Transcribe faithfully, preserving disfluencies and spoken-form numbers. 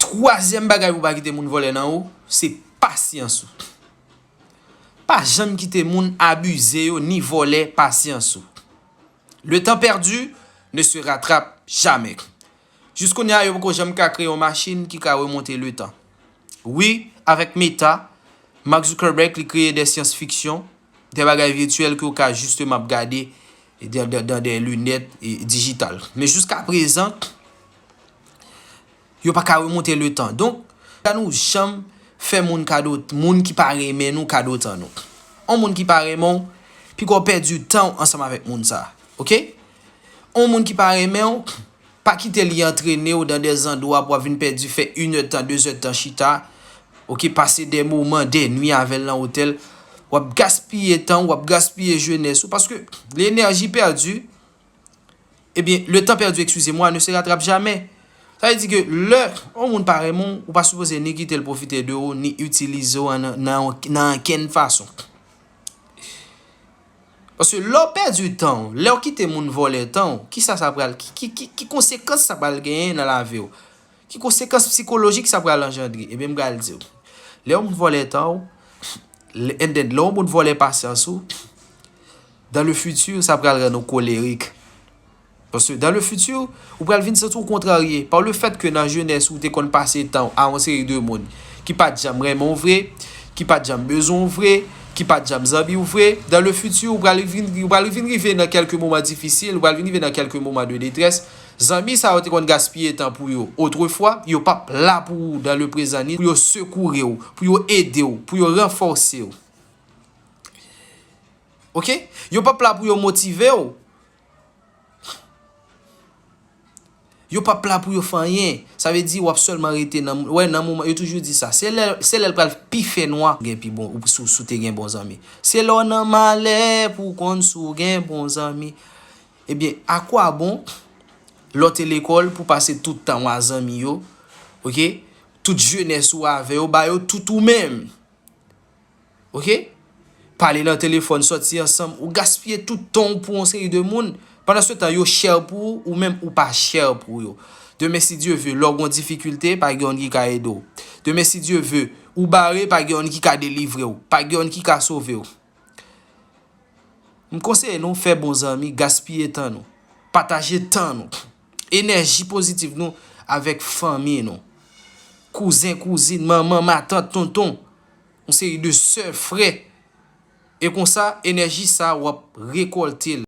Twazyèm bagay pou pa kite moun vòlè nan ou, se pasyans ou. Pa janm kite moun abize yo ni vòlè pasyans ou. Le temps perdu ne se rattrape jamais. Jiskounye a, yo poko janm ka kreye yon machin ki ka remonte le tan. Wi, avèk Meta, Mark Zuckerberg, li kreye de syans fiksyon, de bagay vityèl ke w ka jisteman ap gade dan, dan, dan de linèt e, dijital. Men jiska prezan, yo pa ka remonte le tan. Donk, pa nou janm fè moun kado, moun ki pa renmen nou kado tan nou. On moun ki pa renmen w, piga w pèdi tan w ansanm avèk moun sa. Oke? On moun ki pa renmen w, pa kite li antrene w dan de zandwa pou w ap vin pèdi fè inèdtan, dezèdtan chita. Oke, pase de moman, de nwi avè l nan otèl. W ap gaspiye tan w, w ap gaspiye jenès ou. Paske l'énergie perdue, eh bien, le temps perdu, excusez-moi, ne se rattrape jamais. Sa vle di ke lè yon moun pa renmen w, ou pa sipoze ni kite l pwofite de ou, ni itilize w nan, nan, nan ankenn fason. Paske lè w pèdi tan w, lè w kite moun vòlè tan w, kisa sa pral, ki, ki, ki, ki konsekans sa pral genyen nan lavi w? Ki konsekans sikolojik sa pral anjandre? Ebyen, m pral di w. Lè yon moun vòlè tan w, lè- and then, lè yon moun vòlè pasyans ou, dans le futur, sa pral rann ou kolerik. Paske dans le futur, ou pral vin santi w kontrarye. Par le fait que nan jenès ou te konn pase tan w a yon seri de moun ki pa t janm renmen w vre, ki pa t janm bezwen w vre, ki pa t janm zanmi w vre, dans le futur, ou pral vin, ou pral vin rive nan kèlke moman difisil, ou pral vin rive nan kèlke moman de detrès. Zanmi sa yo te konn gaspiye tan pou yo otrefwa, yo p ap la pou ou dans le prezan ni pou yo sekoure w, pou yo ede w, pou yo ranfòse w. Oke? Yo p ap la pou yo motive w. Yo p ap la pou yo fè anyen. Sa vle di w ap sèlman rete nan, wè, nan moman, yo toujou di sa. Se lè, se lè l pral pi fè nwa, gen pi bon, ou si w, si w te gen bon zanmi. Se lè w nan malè pou w konn si w gen bon zanmi. Ebyen, akwabon lè w te lekòl pou pase tout tan w a zanmi yo, oke? Tout jenès ou avè yo, ba yo tout ou menm. Oke? Pale nan telefòn, sòti ansanm, ou gaspiye tout tan w pou yon seri de moun. Pandan se tan, yo chè pou ou, ou menm ou pa chè pou yo. Demen, si Dye ve, lè w gen yon difikilte, pa gen youn ki ka ede w. Demen, si Dye ve, ou bare, pa gen youn ki ka delivre w, pa gen youn ki ka sove w. M konseye nou fè bon zanmi, gaspiye tan nou, pataje tan nou, enèji pozitiv nou avèk fanmi nou. Kouzen, kouzin, manman, matant, tonton, yon seri de sè, frè. E konsa, enèji sa, w ap rekòlte l.